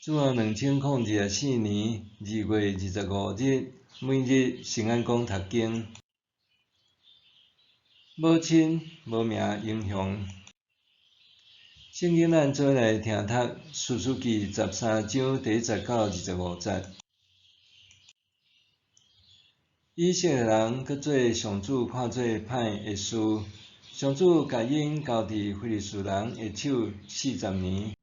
主後2024年2月25日，每日聖安講讀經。母親無名英雄。聖經咱做伙來聽讀《士師記》13章第1節到25節。以色列人閣做上主看做歹的事，上主共𪜶交佇非利士人的手四十年。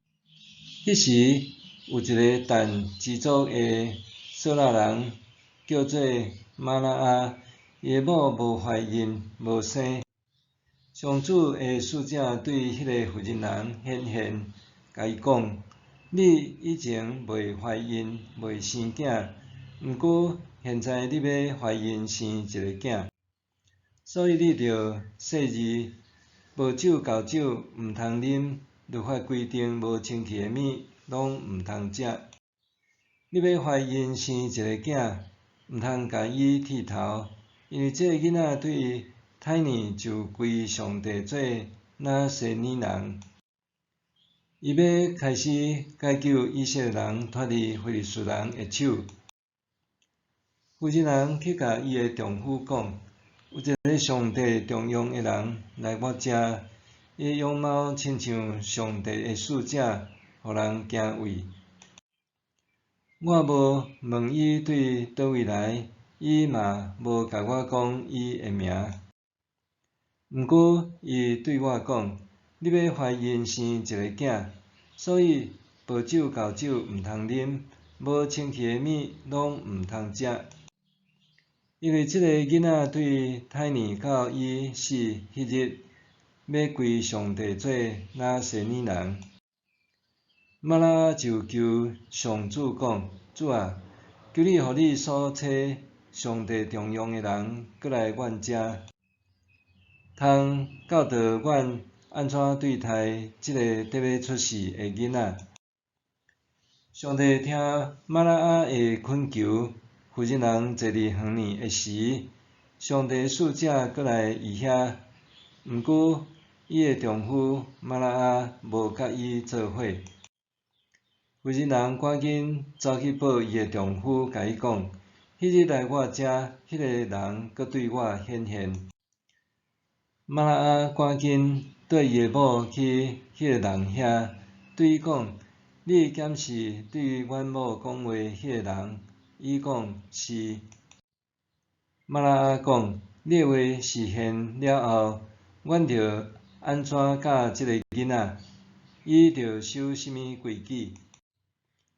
彼時有一个但支族的瑣辣人，叫做瑪挪亞，伊的某無懷孕，無生。上主的使者對彼个婦人人顯現，共伊講：你以前袂懷孕，袂生囝，毋過現在你欲懷孕生一个囝，所以你著細膩，無酒厚酒毋通啉，律法規定無清氣的物攏毋通食。你欲懷孕生一个囝，毋通共伊剃頭，因為這个囡仔對胎兒就歸上帝做拿細耳人。伊欲開始解救以色列人脫離非利士人的手。婦人人去共伊的丈夫講：有一个上帝重用的人來我遮，伊的容貌親像上帝的使者，予人驚畏。我無問伊對佗位來，伊嘛無共我講伊的名。毋過伊對我講：你欲懷孕生一个囝，所以無酒厚酒毋通啉，無清氣的物攏毋通食。因為這个囡仔對胎兒到伊死彼日，欲歸上帝做拿細耳人。瑪挪亞就求上主講：主啊，求你予你所差上帝重用的人閣來阮遮，通教導阮按怎對待這个欲欲出世的囡仔。上帝聽瑪挪亞的懇求，婦人人坐佇園裡的時，上帝使者閣來伊遐，毋過伊的丈夫瑪挪亞無佮伊做伙。婦人人趕緊走去報伊的丈夫，共伊講：彼日來我遮，彼个人閣對我顯現。瑪挪亞趕緊綴伊的某去彼个人遐，對伊講：你敢是對阮某講話彼个人？伊講是。瑪挪亞講：你的話實現了後，阮著按怎教這个囡仔？伊著守啥物規矩？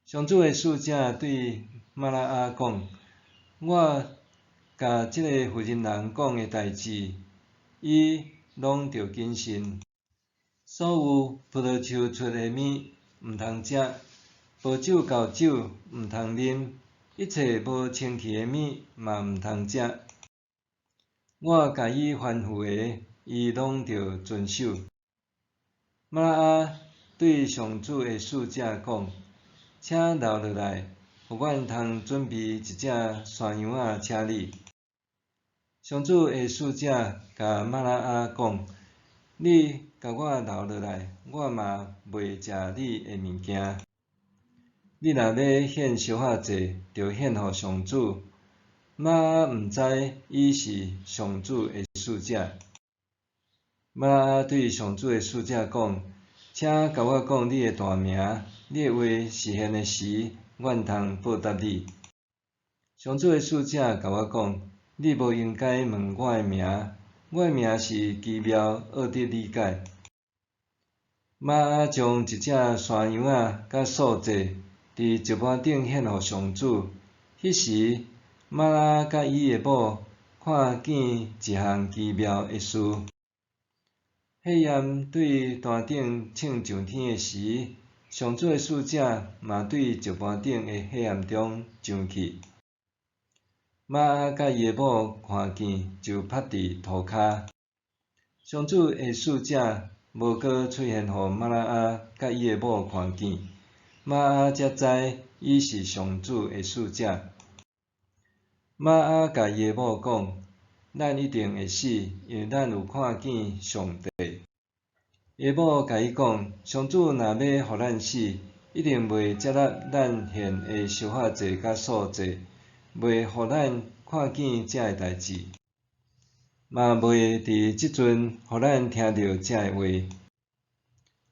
上主的使者對瑪挪亞講：我共這個婦人人講的代誌，伊攏著謹慎。所有葡萄樹出的物毋通食，無酒厚酒毋通啉，一切無清氣的物嘛毋通食。我共伊吩咐的，伊攏著遵守。瑪挪亞對上主的使者講：請留落來，予阮通準備一隻山羊仔請你。上主的使者共瑪挪亞講：你共我留落來，我嘛袂食你的物件。你若欲獻燒火祭，就獻予上主。瑪挪亞毋知伊是上主的使者。瑪挪亞對上主的使者講：請共我講你的大名，你的話實現的時，阮通報答你。上主的使者共我講：你無應該問我的名，我的名是奇妙奧得理解。瑪挪亞將一隻山羊仔佮素祭，佇石盤頂獻予上主。彼時，瑪挪亞佮伊的某看見一項奇妙的事。火焰對壇頂衝上天的時，上主的使者嘛對石盤頂的火焰中上去。瑪挪亞佮伊的某看見，就趴佇塗跤。上主的使者無閣出現予瑪挪亞佮伊的某看見，瑪挪亞才知伊是上主的使者。瑪挪亞共伊的某講：咱一定會死，因為咱有看見上帝。伊某共伊講：上主若欲予咱死，一定袂接納咱獻的燒化祭佮素祭，袂予咱看見這个代誌，嘛袂佇這陣予咱聽著這个話。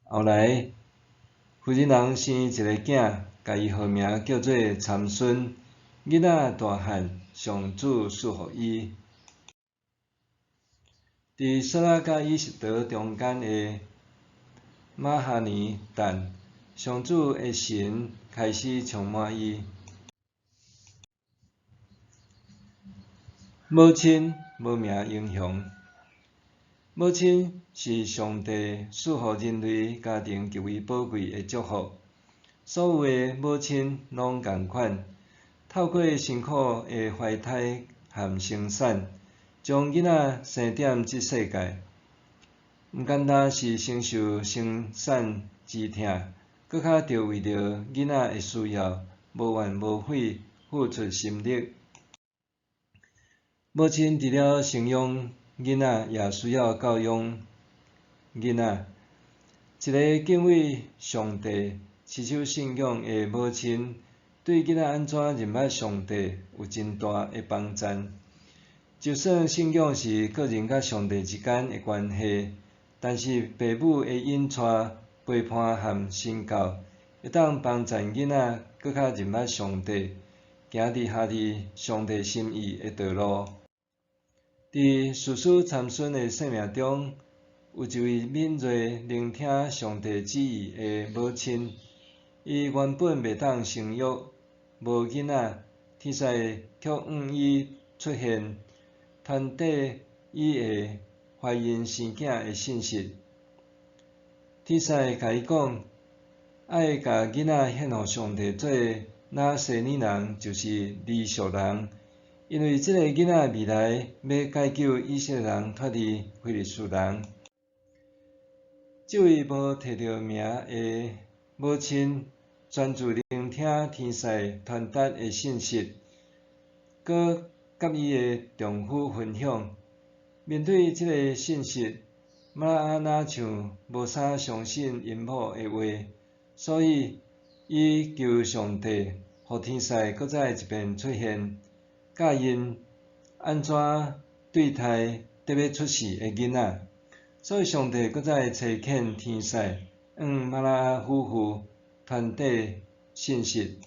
後來，婦人人生一个囝，共伊號名叫做參孫。囡仔大漢，上主賜予伊。佇瑣拉佮以實得中間的瑪哈尼但，上主的神開始充滿伊。母親無名英雄。母親是上帝賜予人類家庭極為寶貴的祝福。所有的母親攏仝款，透過辛苦的懷胎和生產，將囡仔生踮這世界。毋單單是承受生產之痛，閣較著為著囡仔的需要，無怨無悔付出心力。母親除了生養囡仔，也需要教養囡仔。一个敬畏上帝、持守信仰的母親，對囡仔按怎認捌上帝有真大的幫贊。就算信仰是個人佮上帝之間的關係，但是父母的引帶、陪伴和身教，會當幫贊囡仔閣較認捌上帝，行佇合佇上帝心意的道路。佇士師參孫的生命中，有一位敏銳聆聽上帝旨意的母親。伊原本袂當生育，無囡仔，天使卻向伊出現，傳遞伊會懷孕生囝的信息。天使共伊講，愛共囡仔獻予上帝做拿細耳人，就是離屬人。因為這个囡仔未來欲解救以色列人脫離非利士人。這位無提著名的母親，專注聆聽天使傳達的信息，閣佮伊的丈夫分享。面對這个信息，瑪挪亞若像無啥相信𪜶某的話，所以伊求上帝，予天使閣再一遍出現，教𪜶按怎對待得欲出世的囡仔。所以上帝閣再差遣天使向瑪挪亞夫婦傳遞信息。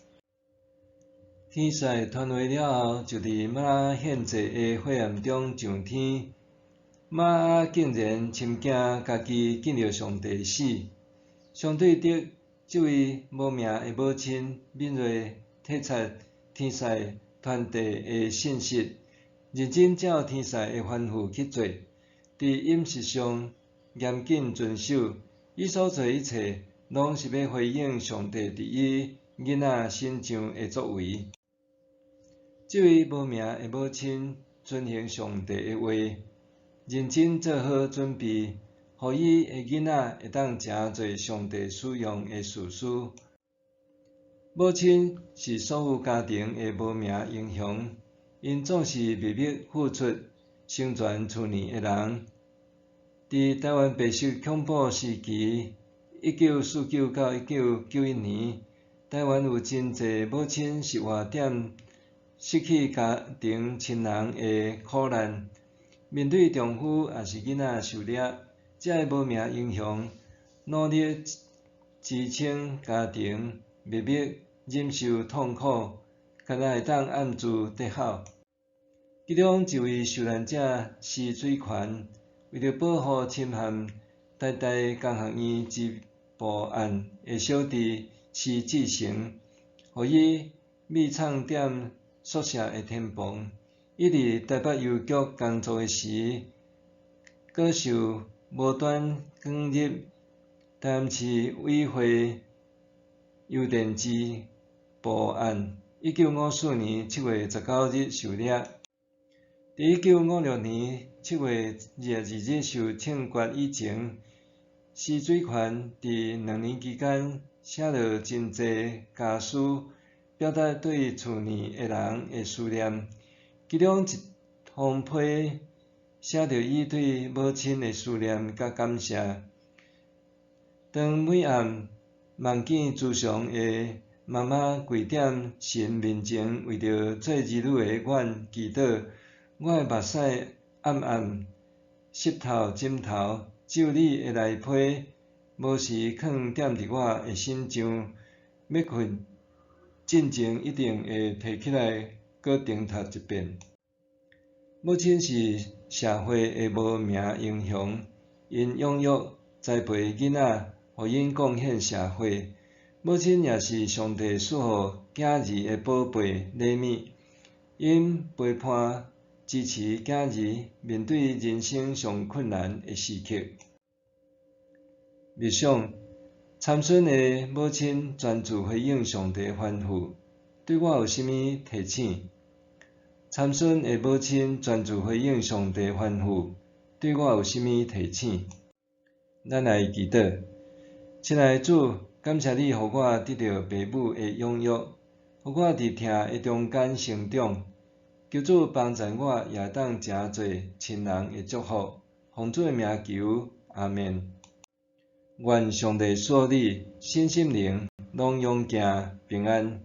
天使傳話了後，就佇瑪挪亞獻祭的火焰中上天。瑪挪亞竟然深驚家己見著上帝死。相對的，這位無名的母親敏銳體察天使傳遞的信息，認真照天使的吩咐去做，佇飲食上嚴謹遵守，伊所做一切，攏是欲回應上帝佇伊囡仔身上的作為。這位無名的母親遵行上帝的話，認真做好準備，予伊的囡仔會當成做上帝使用的士師。母親是所有家庭的無名英雄，𪜶總是默默付出、成全厝內的人。佇台灣白色恐怖時期，1949到1991年，台灣有真濟母親是活踮失去家庭親人的苦難，面對丈夫抑是囡仔受掠，這个無名英雄努力支撐家庭，默默忍受痛苦，敢若會當暗自低吼。其中一位受難者施水權，為著保護深陷台大工學院織布案的小弟施志成，予伊秘藏踮宿舍的天棚。伊佇台北郵局工作的時，閣受無端捲入台南市委會郵電織布案，1954年7月19日受掠。佇1956年7月22日受槍決以前，施水權佇2年期間寫落真濟家書，表達對厝內的人的思念。其中一封批寫著伊對母親的思念佮感謝。當每暗夢見慈祥的媽媽跪踮神面前，為著做兒女的阮祈禱。我的目屎暗暗濕透枕頭，只有你的內被，無時囥踮佇我的身上。欲睏進前一定會提起來，閣重讀一遍。母親是社會的無名英雄，𪜶養育栽培囡仔，予𪜶貢獻社會。母親也是上帝賜予囝兒的寶貝禮物，𪜶陪伴支持囝兒面對人生上困難的時刻。默想，參孫的母親專注回應上帝吩咐，對我有啥物提醒？參孫的母親專注回應上帝吩咐，對我有啥物提醒？咱來祈禱，親愛的主，感謝你予我得著爸母的養育，予我佇疼的中間成長。求主幫助我，也當成做親人的祝福。奉主的名求，阿們。願上帝賜予你身心靈攏勇健平安。